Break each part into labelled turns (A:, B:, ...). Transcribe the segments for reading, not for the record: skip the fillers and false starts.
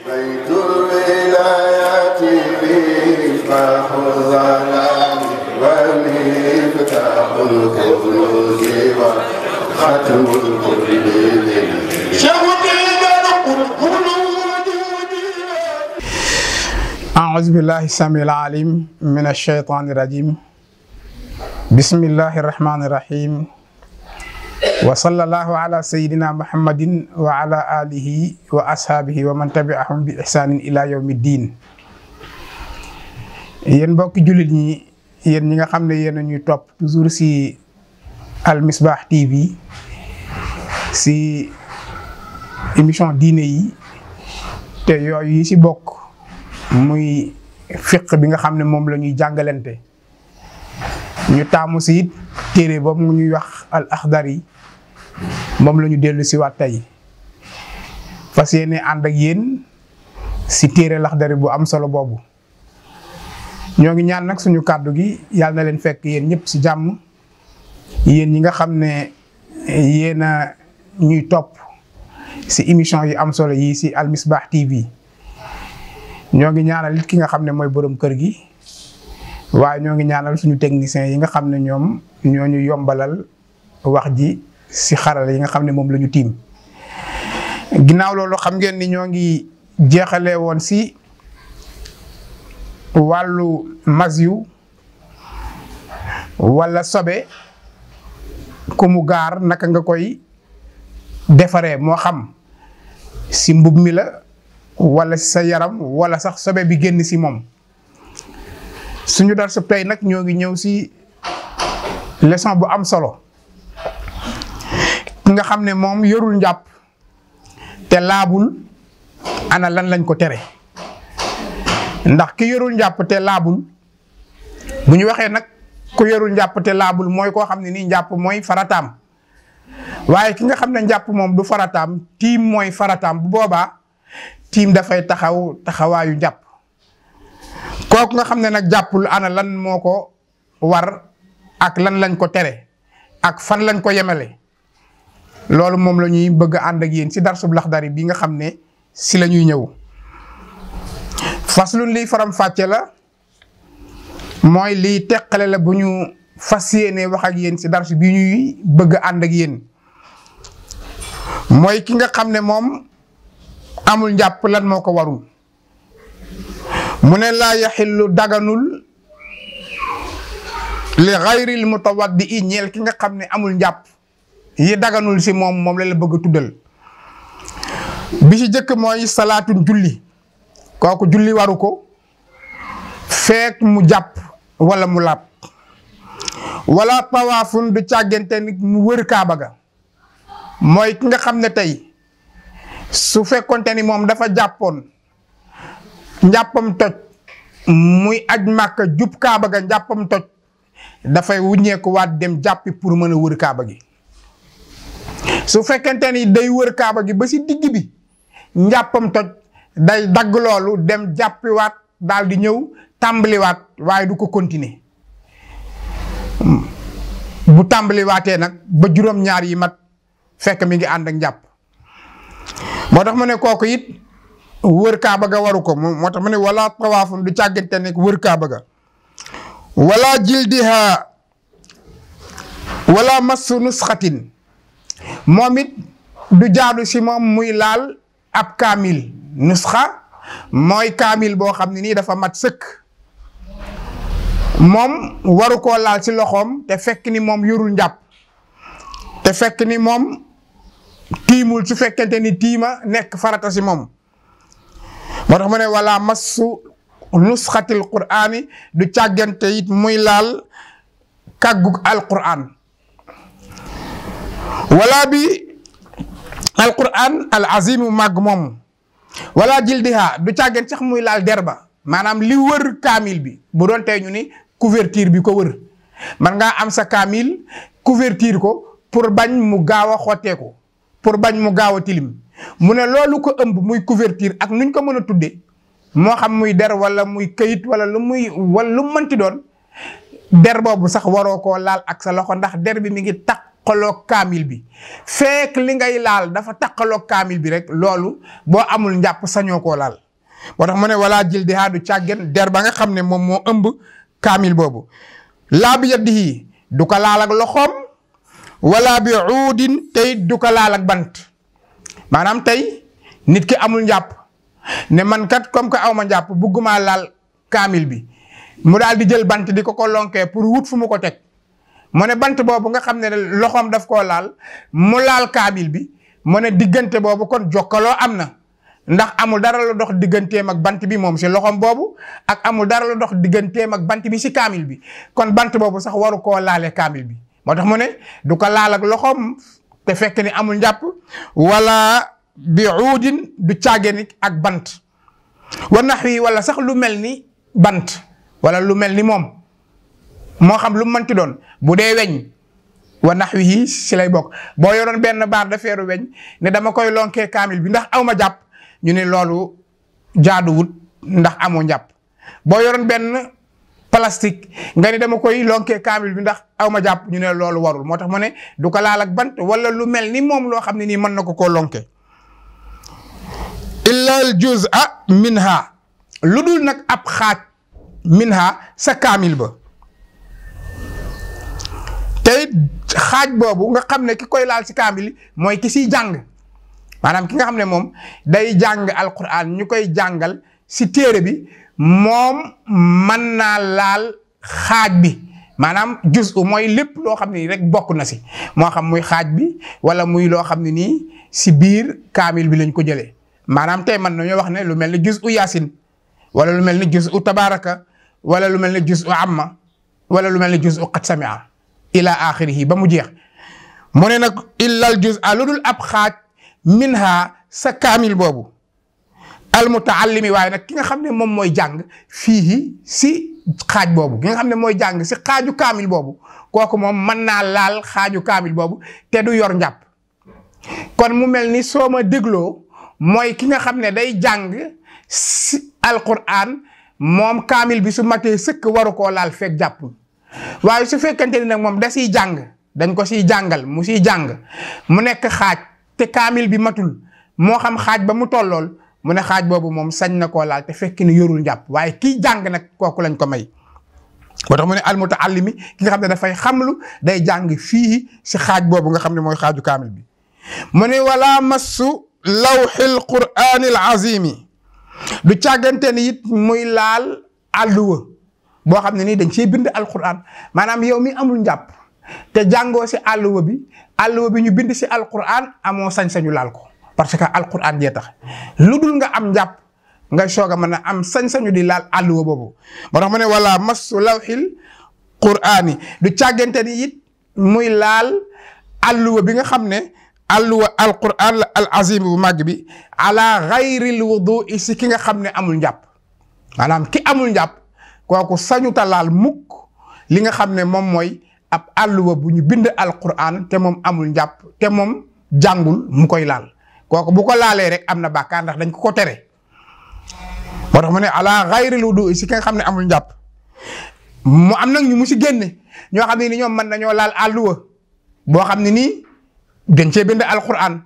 A: بيت الولايات مفتاح الظلام ومفتاح الكنوز وختم الكل
B: أعوذ بالله السميع العليم من الشيطان الرجيم بسم الله الرحمن الرحيم وصلى الله على سيدنا محمد وعلى آله وأصحابه ومن تبعهم بإحسان إلى يوم الدين. yéen mbokki jullit ñi yéen ñi nga xam ne yéen a ñuy topp toujours si Al Misbah TV si émission diine yi te yooyu yi si bokk muy fiq bi nga xam ne moom la ñuy jàngalante ñu taamu si it téere boobu mu ñuy wax al Akhdari moom la ñu dellu si waat tey fas yéene ànd ak yéen si téere al Akhdari bu am solo boobu. ñoo ngi ñaan nag suñu kàddu gi yàlla na leen fekk yéen ñëpp si jàmm yéen ñi nga xam ne yéen a ñuy topp si émission yi am solo yi si Al Misbah TV. ñoo ngi ñaanal it ki nga xam ne mooy borom kër gi waaye ñoo ngi ñaanal suñu techniciens yi nga xam ne ñoom ñoo ñu yombalal wax ji si xarala yi nga xam ne moom la ñu tiim. ginnaaw loolu xam ngeen ni ñoo ngi jeexalee woon si wàllu masyu wala sobe ku mu gaar naka nga koy defaree moo xam si mbub mi la. wala sa yaram wala sax sobe bi génn si moom suñu dar sa tey nag ñoo ngi ñëw si leçon bu am solo ki nga xam ne moom yorul njàpp te laabul ana lan lañ ko tere ndax ki yorul njàpp te laabul bu ñu waxee nag ku yorul njàpp te laabul mooy koo xam ne nii njàpp mooy farataam waaye ki nga xam ne njàpp moom du farataam tiim mooy farataam bu boobaa tiim dafay taxawaayu njàpp kooku nga xam ne nag jàppul ana lan moo ko war ak lan lañ ko tere ak fan lañ ko yemale loolu moom la ñuy bëgg a ànd ak yéen si darsub Laxdari bi nga xam ne si la ñuy ñëw faslun liy faram fàcce la mooy liy teqale la bu ñu fas yéene wax ak yéen si darsu bi ñuy bëgg a ànd ak yéen mooy ki nga xam ne moom amul njàpp lan moo ko warul mu ne laa yaxillu daganul li xayril mutawaddi ñeel ki nga xam ne amul njàpp yi daganul si moom la bëgg a tuddal bi ci jëkk mooy salaatun julli kooku julli waru ko feek mu jàpp wala mu laab wala tawaafun du càggante nit mu wër kaaba ga mooy ki nga xam ne tey su fekkonte ni moom dafa jàppoon njàppam toj muy aj màkka jub kaaba ga njàppam toj dafay wuññeeku waat dem jàppi pour mën a wër kaaba gi su fekkente ni day wër kaaba gi ba si digg bi njàppam toj day dagg loolu dem jàppiwaat daal di ñëw tàmbaliwaat waaye du ko continuer bu tàmbaliwaatee nag ba juróom-ñaar yi mat fekk mi ngi ànd ak njàpp moo tax mu ne kooku it wër kaaba ga waru ko moo tax mu ne wala tawaafum du càggante ne wër kaaba ga wala jildiha wala massu nusxatin moom it du jaadu si moom muy laal ab kaamil nusxa mooy kaamil boo xam ne nii dafa mat sëkk moom waru koo laal si loxoom te fekk ni moom yorul njàpp te fekk ni moom tiimul su fekkente ni tiima nekk farata si moom moo tax mu ne wala massu nusxatil qur'ani du càggante it muy laal kàggug alquran wala bi alquran al azimu màgg moom wala jildiha du càggante sax muy laal derba maanaam li wër kaamil bi bu doon tey ñu ni couverture bi ko wër man ngaa am sa kaamil couverture ko pour bañ mu gaaw a xotteeku pour bañ mu gaaw a tilim mu ne loolu ko ëmb muy couverture ak nuñ ko mën a tudde moo xam muy der wala muy këyit wala lu mënti doon der boobu sax waroo koo laal ak sa loxo ndax der bi mi ngi taqaloog kaamil bi fekk li ngay laal dafa taqaloog kaamil bi rek loolu boo amul njàpp sañoo koo laal moo tax mu ne wala jël di haadu càggen der ba nga xam ne moom moo ëmb kaamil boobu laa bi yadihi du ko laal ak loxoom wala bi uudin tey du ko laal ak bant maanaam tey nit ki amul njàpp ne man kat comme que aw ma njàpp bugguma laal kaamil bi mu daal di jël bant di ko lonkee pour wut fu mu ko teg mu ne bant boobu nga xam ne loxoom daf koo laal mu laal kaamil bi mu ne diggante boobu kon jokkaloo am na ndax amul dara la dox digganteem ak bant bi moom si loxoom boobu ak amul dara la dox digganteem ak bant bi si kaamil bi kon bant boobu sax waru koo laale kaamil bi moo tax mu ne du ko laal ak loxoom te fekk ni amul njàpp wala bi uudin du càggeni ak bant wa naxwi wala sax lu mel ni bant wala lu mel ni moom moo xam lu mu mënti doon bu dee weñ wa naxwi si lay bokk boo yoroon benn baar de feeru weñ ne dama koy lonkee kaamil bi ndax aw ma jàpp ñu ne loolu jaaduwut ndax amoo njàpp boo yoroon benn plastique nga ni dama koy lonkee kaamil bi ndax aw ma jàpp ñu ne loolu warul moo tax mu ne du ko laal ak bant wala lu mel ni moom loo xam ne nii mën na ko koo lonkee illa al juz'a minha lu dul nag ab xaaj minha sa kaamil ba tey xaaj boobu nga xam ne ki koy laal si kaamil mooy ki siy jàng maanaam ki nga xam ne moom day jàng alquran ñu koy jàngal si téere bi moom mën naa laal xaaj bi maanaam juz'u mooy lépp loo xam ne nii rek bokk na si moo xam muy xaaj bi wala muy loo xam ne nii si biir kaamil bi lañ ko jëlee maanaam tey man nañoo wax ne lu mel ni juz'u yaasin wala lu mel ni juz'u tabaraka wala lu mel ni juz'u amma wala lu mel ni juz'u qad sami'a ila axirihi ba mu jeex mu ne nag illal juz'a lu dul ab xaaj minha sa kaamil boobu al mutaallimi waaye nag ki nga xam ne moom mooy jàng fii si xaaj boobu ki nga xam ne mooy jàng si xaaju kaamil boobu kooku moom mën naa laal xaaju kaamil boobu te du yor njàpp kon mu mel ni soo ma dégloo mooy ki nga xam ne day jàng si alquran moom kaamil bi su matee sëkk waru koo laal fekk jàpp waaye su fekkente ni nag moom da siy jàng dañ ko siy jàngal mu siy jàng mu nekk xaaj te kaamil bi matul moo xam xaaj ba mu tollool mu ne xaaj boobu moom sañ na koo laal te fekk ni yorul njàpp waaye kii jàng nag kooku lañ ko may moo tax mu ne al mutaallimi ki nga xam ne dafay xamlu day jàng fii si xaaj boobu nga xam ne mooy xaaju kaamil bi mu ne wala massu lawxil quraanil azimi du càggante ni it muy laal àlluwa boo xam ne nii dañ cee bind alquran maanaam yow mi amul njàpp te jàngoo si àlluwa bi ñu bind si alquran amoo sañ-sañu laal ko parce que alquran jee tax lu dul nga am njàpp nga soog a mën a am sañ-sañu di laal àlluwa boobu moo tax mu ne wala massu lawxil quraani du càggante ni it muy laal àlluwa bi nga xam ne alluwa alquran la al azim bu màgg bi ala gayril wudu'i si ki nga xam ne amul njàpp maanaam ki amul njàpp kooku sañu talaal mukk li nga xam ne moom mooy ab alluwa bu ñu bind alquran te moom amul njàpp te moom jàngul mu koy laal kooku bu ko laalee rek am na bàkkaar ndax dañ ko tere moo tax mu ne ala gayril wudu'i si ki nga xam ne amul njàpp mu am nag ñu mu si génne ñoo xam ne ni ñoom mën nañoo laal alluwa boo xam ne nii dañ cee bind alquran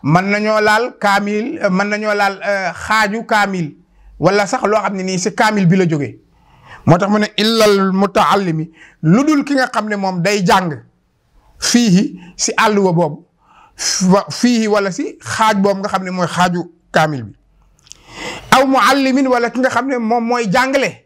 B: mën nañoo laal kaamil mën nañoo laal xaaju kaamil wala sax loo xam ne nii si kaamil bi la jógee moo tax mu ne illal mutaallimi lu dul ki nga xam ne moom day jàng fii si àlluwa boobu fii wala si xaaj boobu nga xam ne mooy xaaju kaamil bi aw muallimin wala ki nga xam ne moom mooy jàngale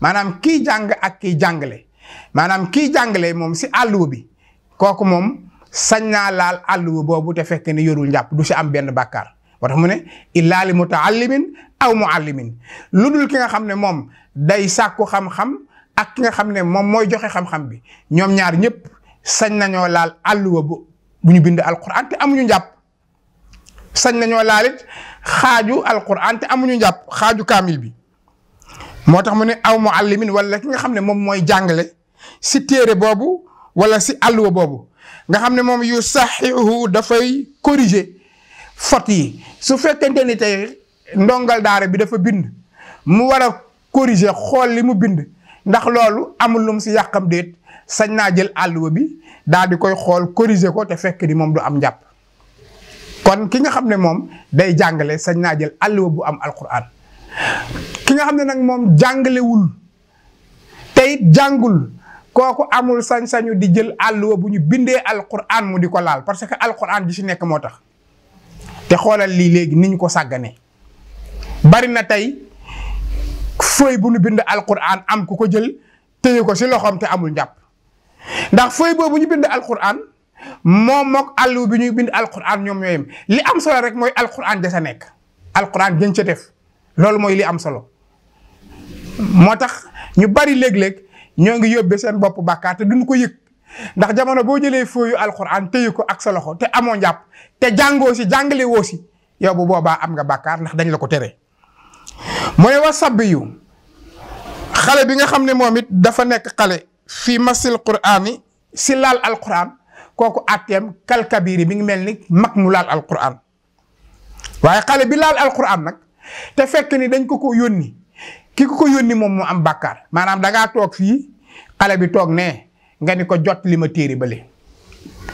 B: maanaam kii jàng ak kii jàngale maanaam kii jàngale moom si àlluwa bi kooku moom sañ naa laal àlluwa boobu te fekk ne yorul njàpp du si am benn bàkkaar moo tax mu ne illaa li mutaallimin aw muallimin lu dul ki nga xam ne moom day sàkku xam-xam ak ki nga xam ne moom mooy joxe xam-xam bi ñoom ñaar ñëpp sañ nañoo laal àlluwa bu ñu bind alquran te amuñu njàpp sañ nañoo laal it xaaju alquran te amuñu njàpp xaaju kaamil bi moo tax mu ne aw muallimin wala ki nga xam ne moom mooy jàngale si téere boobu wala si àlluwa boobu nga xam ne moom yu saxihu dafay corriger faute yi su fekkente ni tey ndongal daara bi dafa bind mu war a corriger xool li mu bind ndax loolu amul lum si yàqam déet sañ naa jël àlluwa bi daal di koy xool corriger ko te fekk ni moom du am njàpp kon ki nga xam ne moom day jàngale sañ naa jël àlluwa bu am alquran ki nga xam ne nag moom jàngalewul te it jàngul kooku amul sañ-sañu di jël àlluwa bu ñu bindee alquran mu di ko laal parce que alquran ji si nekk moo tax te xoolal lii léegi ni ñu ko sàgganee bari na tey feuille bu ñu bind alquran am ku ko jël téye ko si loxoom te amul njàpp ndax feuille boobu ñu bind alquran moom mook àlluwa bi ñuy bind alquran ñoom ñooyem li am solo rek mooy alquran ja sa nekk alquran jën ca def loolu mooy li am solo moo tax ñu bari léeg-léeg ñoo ngi yóbbee seen bopp bàkkaar te duñ ko yëg ndax jamono boo jëlee feuille alquran téye ko ak sa loxo te amoo njàpp te jàngoo si jàngale woo si yow bu boobaa am nga bàkkaar ndax dañ la ko tere mu ne wa sabbi yu xale bi nga xam ne moom it dafa nekk xale fii masil qur'ani si laal alquran kooku atteem kal kabiri mi ngi mel ni mag mu laal alquran waaye xale bi laal alquran nag te fekk ni dañ ko yónni ki ko yónni moom mu am bàkkaar maanaam dangaa toog fii xale bi toog ne nga ni ko jot li ma téere bële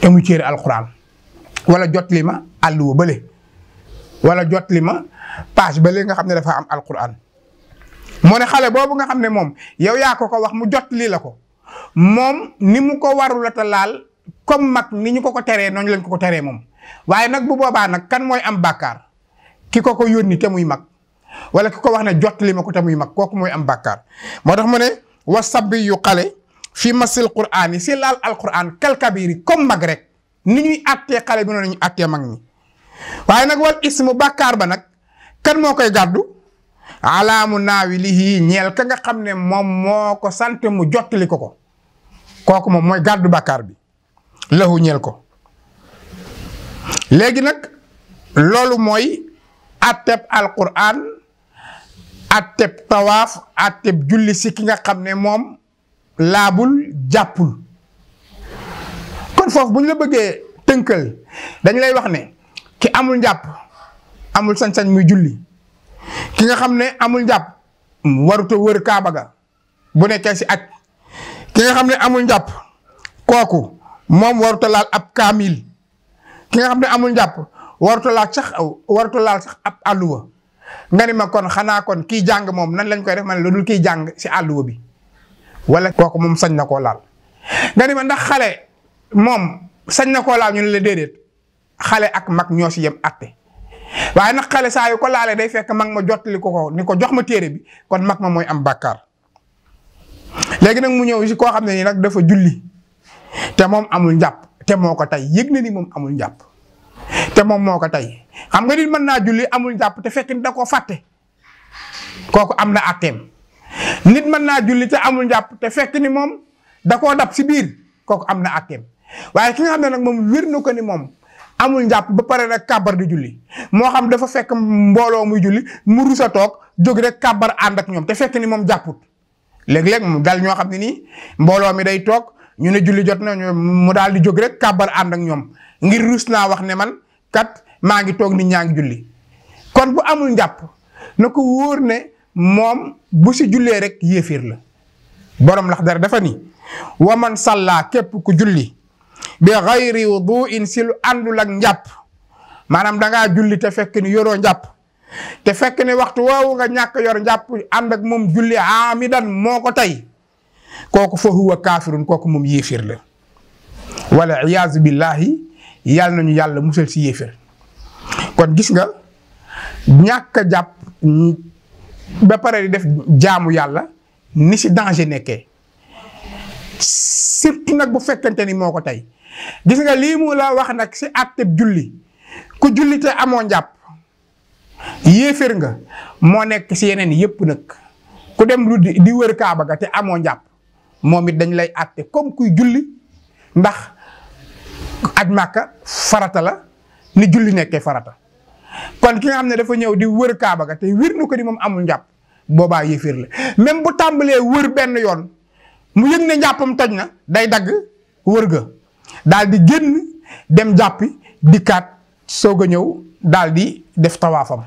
B: te mu téere alquran wala jot li ma àlluwa bële wala jot li ma page bële nga xam ne dafa am alquran moo ne xale boobu nga xam ne moom yow yaa ko wax mu jot lii la ko moom ni mu ko warul la ta laal comme mag ni ñu ko teree noonu lañ ko teree moom waaye nag bu boobaa nag kan mooy am bàkkaar ki ko yónni te muy mag wala ki ko wax ne jot li ma ko te muy mag kooku mooy am bàkkaar moo tax mu ne wa sabbi yu xale fi masil qur'an yi si laal alquran kal kabiri comme mag rek ni ñuy attee xale bi noonu ñu attee mag ñi waaye nag wal ismu bàkkaar ba nag kan moo koy gàddu alaamu naawi lii ñeel ka nga xam ne moom moo ko sant mu jottali ko kooku moom mooy gàddu bàkkaar bi lahu ñeel ko léegi nag loolu mooy atteb alquran atteb tawaaf atteb julli si ki nga xam ne moom laabul jàppul kon foofu bu ñu la bëggee tënkal dañ lay wax ne ki amul njàpp amul sañ-sañ muy julli ki nga xam ne amul njàpp waruta wër kaaba ga bu nekkee si aj ki nga xam ne amul njàpp kooku moom waruta laal ab kaamil ki nga xam ne amul njàpp waruta laal sax ab àlluwa nga ni ma kon xanaa kon kii jàng moom nan lañ koy def man loolu kiy jàng si àlluwa bi wala kooku moom sañ na koo laal nga ni ma ndax xale moom sañ na koo laal ñu ne la déedéet xale ak mag ñoo si yem atte waaye nag xale saa yu ko laalee day fekk mag ma jottali ko ni ko jox ma téere bi kon mag ma mooy am bàkkaar léegi nag mu ñëw si koo xam ne nii nag dafa julli te moom amul njàpp te moo ko tey yëg na ni moom amul njàpp te moom moo ko tey xam nga nit mën naa julli amul njàpp te fekk ni da koo fàtte kooku am na atteem nit mën naa julli te amul njàpp te fekk ni moom da koo dab si biir kooku am na atteem waaye ki nga xam ne nag moom wér na ko ni moom amul njàpp ba pare rek kàbbar di julli moo xam dafa fekk mbooloo muy julli mu rusa toog jóg rek kàbbar ànd ak ñoom te fekk ni moom jàpput léeg-léeg mu dal ñoo xam ne nii mbooloo mi day toog ñu ne julli jot na mu daal di jóg rek kàbbar ànd ak ñoom ngir rus naa wax ne man kat maa ngi toog nit ñaa ngi julli kon bu amul njàpp na ko wóor ne moom bu si jullee rek yéefir la borom lax dara dafa ni wa man salla képp ku julli bi xayri wuduin si lu àndul ak njàpp maanaam dangaa julli te fekk ni yoroo njàpp te fekk ne waxtu woowu nga ñàkk yor njàpp ànd ak moom julli amidan moo ko tey kooku fa huwa kaafirun kooku moom yéefir la wala iyaazu billahi yàlla nañu yàlla musal si yéefir kon gis nga ñàkk a jàpp ba pare di def jaamu yàlla ni si danger nekkee surtout nag bu fekkente ni moo ko tey gis nga lii mu la wax nag si àtteb julli ku julli te amoo njàpp yéeféer nga moo nekk si yeneen yëpp nag ku dem lu di wër kaaba ga te amoo njàpp moom it dañ lay àtte comme kuy julli ndax aj màkka farata la ni julli nekkee farata kon ki nga xam ne dafa ñëw di wër kaaba ga te wér na ko ni moom amul njàpp boobaa yéeféer la même bu tàmbalee wër benn yoon mu yëg ne njàppam toj na day dagg wër ga daal di génn dem jàppi dikkaat soog a ñëw daal di def tawaafam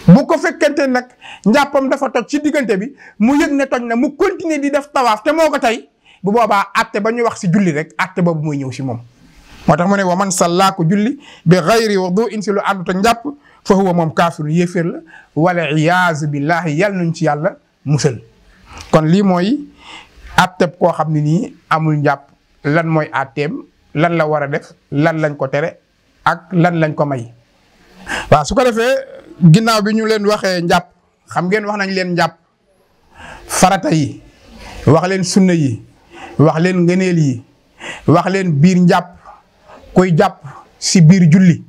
B: bu ko fekkente nag njàppam dafa toj ci diggante bi mu yëg ne toj na mu continuer di def tawaaf te moo ko tey bu boobaa atte ba ñu wax si julli rek atte boobu muy ñëw si moom. moo tax mu ne wa man sallaa ko julli bi gayri wuduin si lu àndut ak njàpp fa huwa moom kaafirun yéeféer la wala iyaazu billahi yàlla nañ ci yàlla musal. kon lii mooy atteb koo xam ne nii amul njàpp lan mooy atteem lan la war a def lan lañ ko tere ak lan lañ ko may. waaw su ko defee ginnaaw bi ñu leen waxee njàpp xam ngeen wax nañ leen njàpp farata yi wax leen sunna yi wax leen ngëneel yi wax leen biir njàpp koy jàpp si biir julli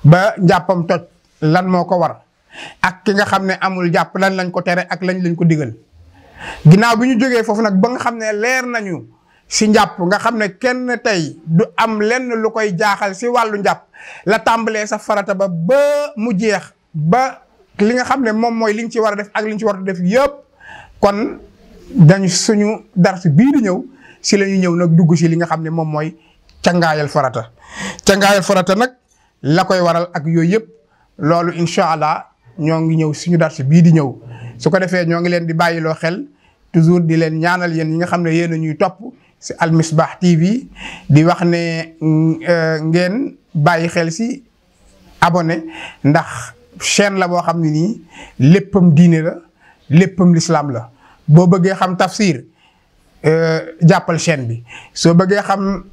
B: ba njàppam toj lan moo ko war ak ki nga xam ne amul jàpp lan lañ ko tere ak lañ ko digal. ginnaaw bi ñu jógee foofu nag ba nga xam ne leer nañu si njàpp nga xam ne kenn tey du am lenn lu koy jaaxal si wàllu njàpp la tàmbalee sa farata ba mu jeex ba li nga xam ne moom mooy liñ ci war a def ak liñ ci war a def yëpp kon dañu suñu dars bii di ñëw si la ñu ñëw nag dugg si li nga xam ne moom mooy cangaayal farata. cangaayal farata nag la koy waral ak yooyu yëpp loolu incha allah ñoo ngi ñëw suñu dars bii di ñëw su ko defee ñoo ngi leen di bàyyiloo xel toujours di leen ñaanal yéen ñi nga xam ne yéen a ñuy topp si Al Misbah TV di wax ne ngeen bàyyi xel si abonné ndax chaîne la boo xam ne nii léppam diine la léppam lislaam la. boo bëggee xam tafsir jàppal chaîne bi soo bëggee xam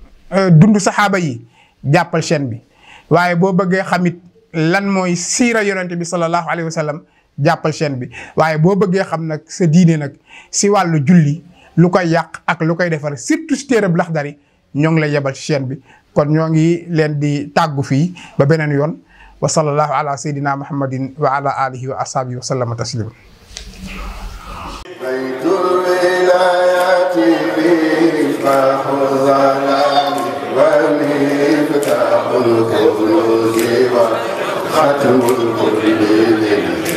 B: dund saxaaba yi jàppal chaîne bi waaye boo bëggee xamit lan mooy siira yonente bi sallallahu alayhi wa sallam jàppal chaîne bi waaye boo bëggee xam nag sa diine nag si wàllu julli lu koy yàq ak lu koy defar surtout si téereb Laxdari ñoo ngi lay yebal ci chaîne bi kon ñoo ngi leen di tàggu fii ba beneen yoon wa sallallahu ala sayyidina muhammadin wa ala alihi wa ashabihi wa sallama taslima.
A: baytul wilayati miftaahul zalaami wa miftaahul kunuuzi wa xatmul quluubi